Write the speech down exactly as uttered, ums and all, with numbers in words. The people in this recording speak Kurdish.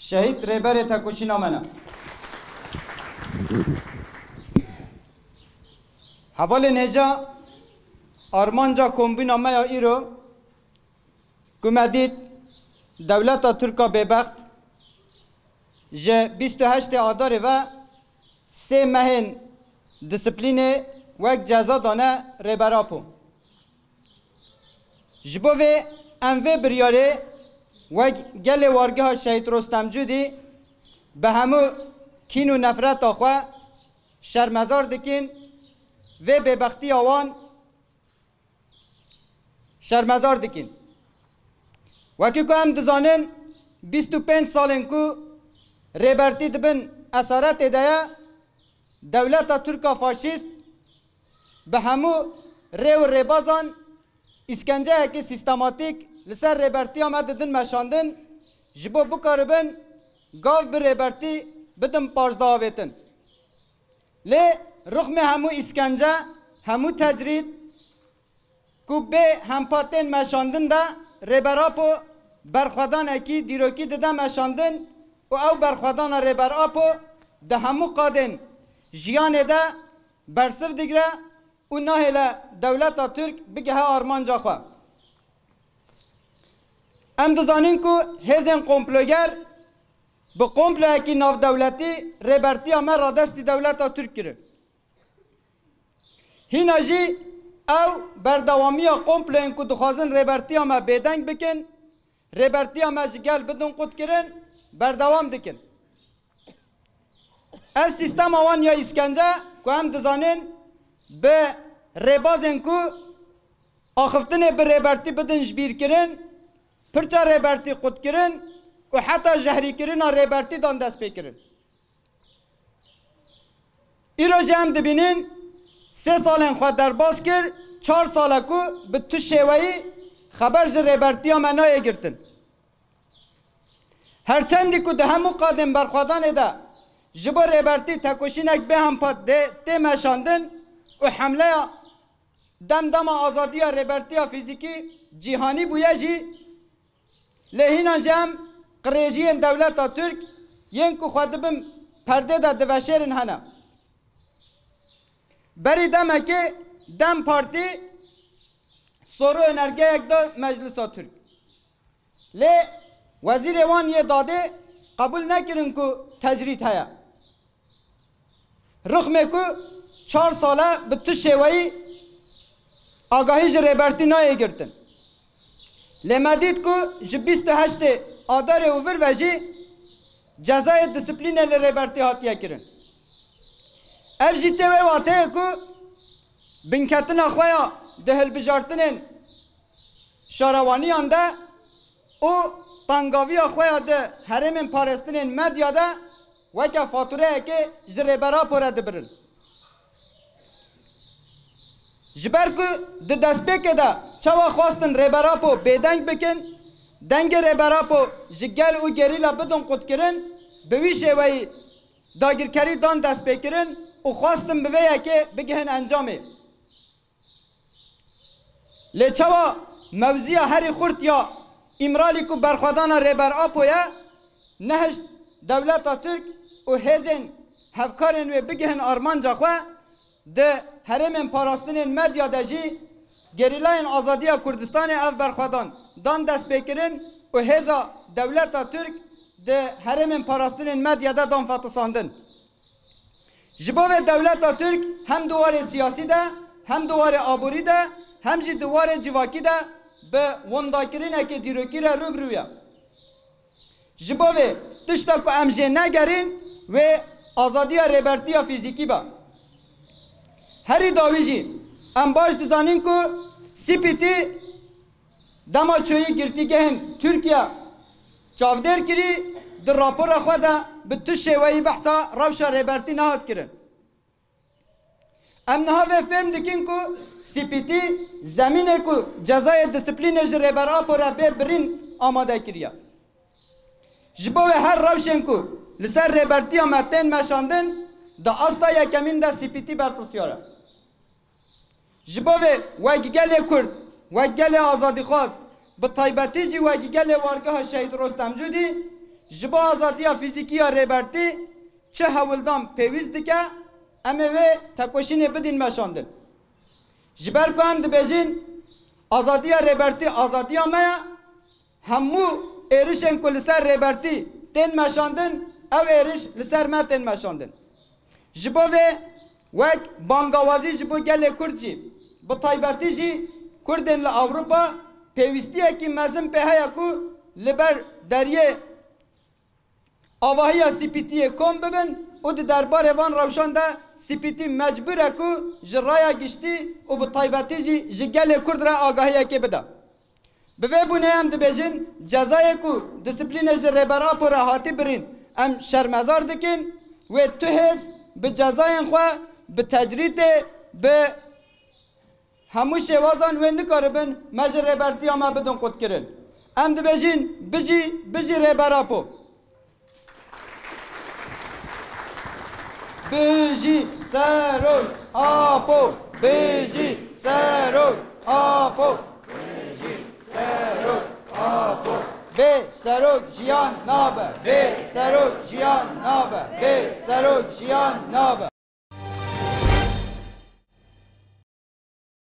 Şehîd rêberê tekoşîna me ne. Hevalên hêja, armanca kombîna me ya îro ku me dît dewleta Tirka bêbext ji bîst û heştê Adarê ve sê mehên disiplînê wek ceza dane Rêber Apo. Ji bo vê em vê biryarê wek gelê wargeha Şehîd Rostem Cûdî bi hemû kîn û nefreta xwe şermezar dikin, vê bêbextiya wan şermezar dikin. Wekî ku em dizanin, bîst û pênc salên ku Rêbertî di bin esaretê de ye, dewleta Tirka faşîst bi hemû rê û rêbazan îskenceyekî sîstematîk li ser Rêbertiya me didin meşandin, ji bo bikaribin gav bi Rêbertî bidin paşda avêtin. Lê rixmê hemû îskence, hemû tecrîd ku bê hempa tên meşandin de Rêber Apo berxwedanekî dîrokî dide meşandin û ew berxwedana Rêber Apo di hemû qadên jiyanê de bersiv digire û nahêle dewleta Tirk bigihe armanca xwe. Em dizanin ku hêzên komploger bi komployekî navdewletî Rêbertiya me radestî dewleta Tirk kirin. Hîna jî ew berdewamiya komployên ku dixwazin Rêbertiya me bêdeng bikin, Rêbertiya me ji gel bidin qutkirin, berdewam dikin. Ev sîstema wan ya îskence ku em dizanin bi rêbazên ku axiftinê bi Rêbertî bidin ji bîr kirin, pirça Rêbertî qutkirin û heta jehrîkirina Rêbertî dan destpêkirin. Îro jî em dibînin sê salên xwe derbas kir, çar sal e ku bi tu şêweyî xeber ji Rêbertiya me nayê girtin. Her çendî ku di hemû qadên berxwedanê de ji bo Rêbertî tekoşînek bêhempa dê tê meşandin û hemleya dem dema azadiya Rêbertiya fîzîkî cîhanî bûye jî, lê hînan jî em qirêjiyên dewleta Tirk yên ku xwe di bin perdê de diveşêrin hene. Berî demekê DEM Partî soru önergeyek da Meclisa Tirk. Lê wezîrê wan yê dadê qebûl nekirin ku tecrîd heye. Rixmê ku çar sal e bi tu şêweyî agahî ji Rêbertî nayê girtin. Lê me dît ku ji bîst û heştê Adarê û vir ve jî cezayê disiplînê li Rêbertî hatiye kirin. Ev jî tê wê wateyê ku binketina xwe ya di hilbijartinên şarewaniyan de û tengaviya xwe ya di herêmên parastinên medya de weke fatureyekê ji Rêber Apo re dibirin. Ji ber ku di destpêkê de çawa xwestin Rêber Apo bêdeng bikin, dengê Rêber Apo ji gel û gerîla bidin qutkirin, bi wî şêweyî dagirkerî dan destpêkirin û xwestin bi vê yekê bigihin encamê. Lê çawa mewziya herî xurt ya Îmralî ku berxwedana Rêber Apo ye, nehişt dewleta Tirk û hêzên hevkarên wê bigihin armanca xwe, di herêmên parastinên medya de jî gerîlayên azadiya Kurdistanê ev berxwedan dan destpêkirin û hêza dewleta Tirk di herêmên parastinên medya de dan fetisandin. Ji bo vê dewleta Tirk hem di warê siyasî de, hem di warê aborî de, hem jî di warê civakî de bi windakirinekê dîrokî re rû bi rû ye. Ji bo vê tişta ku em jê negerîn, wê azadiya Rêbertiya fîzîkî be. Herî dawî jî em baş dizanin ku C P T dema çûyî girtîgehên Tirkiye çavdêr kirî, di rapora xwe de bi tu şêweyî behsa rewşa Rêbertî nehat kirin. Em niha vê fêm dikin ku C P T zemînê ku cezayê disiplînê ji Rêber Apo re bê birîn amade kiriye. Ji bo wê her rewşên ku li ser Rêbertiya me tên meşandin, di asta yekemîn de C P T berpirsyar e. Ji bo vê wek gelê Kurd, wek gelê azadîxwaz, bi taybetî jî wek gelê wargeha Şehîd Rostem Cûdî, Ji bo azadiya fîzîkî ya Rêbertî çi hewldan pêwîst dike, em ê wê tekoşînê bidîn meşandin. Ji ber ku em dibêjin, azadiya Rêbertî azadiya me ye, hemû êrişên ku li ser Rêbertî tên meşandin, ew êriş li ser me tên meşandin. Ji bo vê, wek bangawazî ji bo gelê Kurd jî, bi taybetî jî Kurdên li Ewropa, pêwîstiyekî mezin pê heye ku li ber deriyê avahiya C P T'yê kom bibin û di derbarê van rewşan de C P T mecbûr e ku ji raya giştî û bi taybetî jî ji gelê Kurd re agahiyekê bide. Bi vê bûnê em dibêjin, cezayê ku disiplînê ji Rêber Apo re hatî birîn, em şermezar dikin, wê tu hêz bi cezayên xwe, bi tecrîtê, bi hemû şêwazan wê nikaribin me ji Rêbertiya me bidin qutkirin. Em dibêjin, bijî, bijî Rêber Apo. Bijî Serok Apo! Bijî Serok Apo! Bijî Serok Apo! Bê Serok jiyan nabe! Bê Serok jiyan nabe! Bê Serok jiyan nabe!